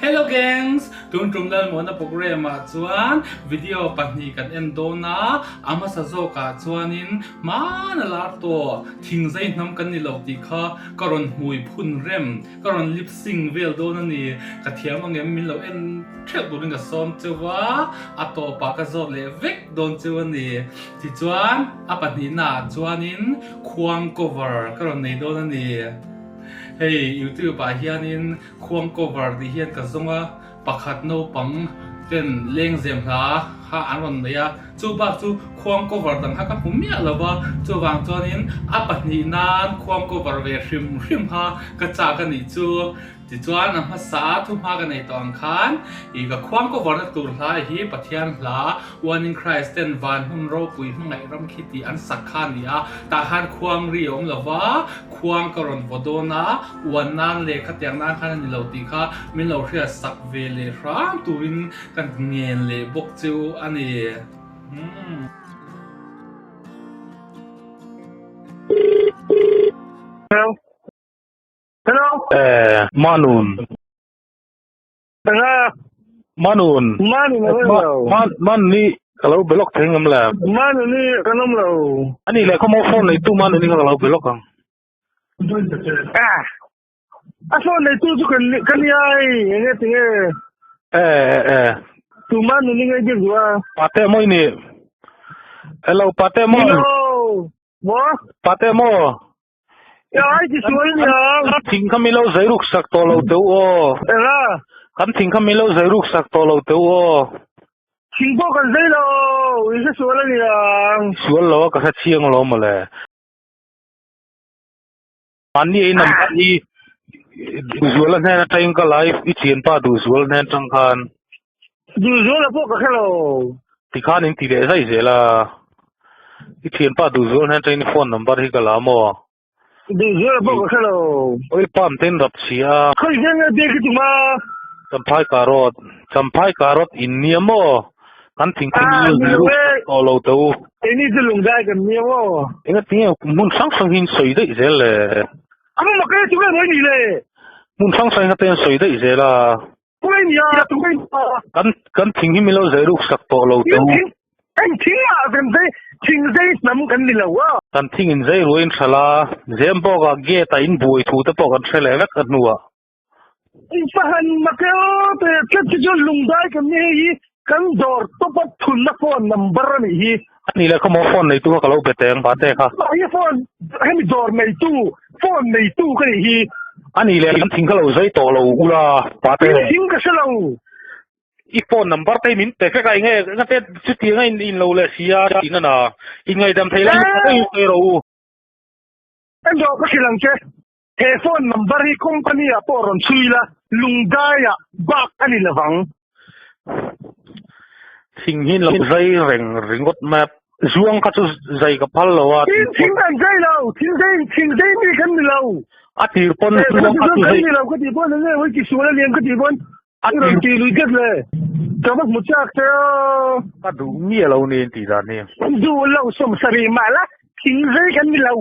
Hello gangs! Tun tum Lalmuana program ah chuan video pahnih kan en dawn a, a hmasa zawk ah chuanin hmana lar tawh thingzai hnam kan ni lo tih kha ka rawn hmui phun rem, ka rawn lip sync vel dawn a ni. Ka thiam angem min lo en theuh turin ka sawm cheu a, a tawpah ka zawt leh vek dawn cheu a ni. Tichuan a pahnihna ah chuanin khuang cover ka rawn nei dawn a ni. Hei youtube ah hianin khuang cover tih hian ka zawng a, pakhat naupang ten lengzem hla kha an rawn nei a, chu bak chu khuang cover dang kha ka hmu miah lo va, chuvang chuanin a pahnih nan khuang cover ve hrim hrim kha ka chak a nih chu. Tichuan a hmasa thuhma ka nei tawh ang khan ih ka khuang cover na tur hla hi Pathian hla One in Christ ten van hmun ropui hmangaih ram khi tih an sak kha a ni a, tah khan khuang ri a awm lo va, khuang ka rawn vaw dawn a, uan nan leh khatiang nan khan a ni lo tih kha min lo hriat sak ve leh hram turin ka ngen leh bawk chu a ni. Hello. Hello. Eh, Manun. Anga. Manun. Manun a lo. Man man ni ka lo belok thei ngam le. Manun ni kan awm lo. Ani le khaw phone nei tu Manun ni ka lo belok ang. Ah. A phone nei tu chu kan kan ni ai enge tinge. Eh eh eh. Tu Manun ni ngai biak duh a. Pate moi ni. Hello pate mo. Hello. Mo. Pate mo. Ai ti sual ni ang. Thing kha mi lo zai ruk sak tawh lo teu aw. Ela. Kan thing kha mi lo zai ruk sak tawh lo teu aw. Thing pawh kan zai lo, i hre sual a ni ang. Sual lo a ka hre chiang lo mawle. Mahni ei number hi Duhzuala hnen atangin ka live i thianpa Duhzuala hnen atang khan. Duhzuala pawh ka hre lo. Tikhan in ti leh zai zel a. I thianpa Duhzuala hnen atangin i phone number hi ka la maw? Duhzuala pawh ka hre lo. Oil palm te in rap chhi a. Khawi hian nge biak i tum a? Champhai karot. Champhai karot in nia maw? Kan thingthing Ah, i ni lo ruk e. sak tawh lo teh u. Keini chu lungdai kan nia maw? Engatinge hmun hrang hrang hi in sawi daih zel le? A va mak e, tunge maw i nih le? Hmun hrang hrang hi ka te in sawi daih zel a. Tunge nia, tunge nia. Kan kan thing hi min lo zai ruk sak tawh lo teh u. Thing, eng thing ah kan zai, thing zai hnam kan ni lo a. Kan thing in zai ruai in hralh a, Zembawk ah gate ah in buai thu te pawh kan hre leh vek a hnuah. In pahan mak e aw te tlat hi chuan lungdai kan ni hei hi kan dawr top a thunna phone number a nih hi. Ani leh khawmaw phone neitu kha ka lo be teng va te kha. Mahni phone hemi dawr neitu phone neitu ka nih hi. Ani leh kan thing kha lo zai tawh lo ula pa te. In thing ka hre lo. I phone number te min pe vek a enge engate chutiang a in lo leh si a tiin a na. In ngaihdam thei lai in sawi rawh u. En rawh ka hrilh ang che. He phone number hi company ah pawh rawn chhui la, lungdaiah bak a ni lovang. Thing hi lo zai reng ringawt mai a, zuang kha chu zai ka phal lo a. Tin thing kan zai lo, thing zai thing zai mi kan ni lo. A tir pawn zuang kha chu zai. Kan ni lo ka tih pawn enge hawi ti sual a lian ka tih pawn A i rawn ti lui tlat le. Ka va hmu chak che aw. Ka duh miah lo ni in tih dan hi. Duh lo sawmsarih mah la, thing zai kan ni lo.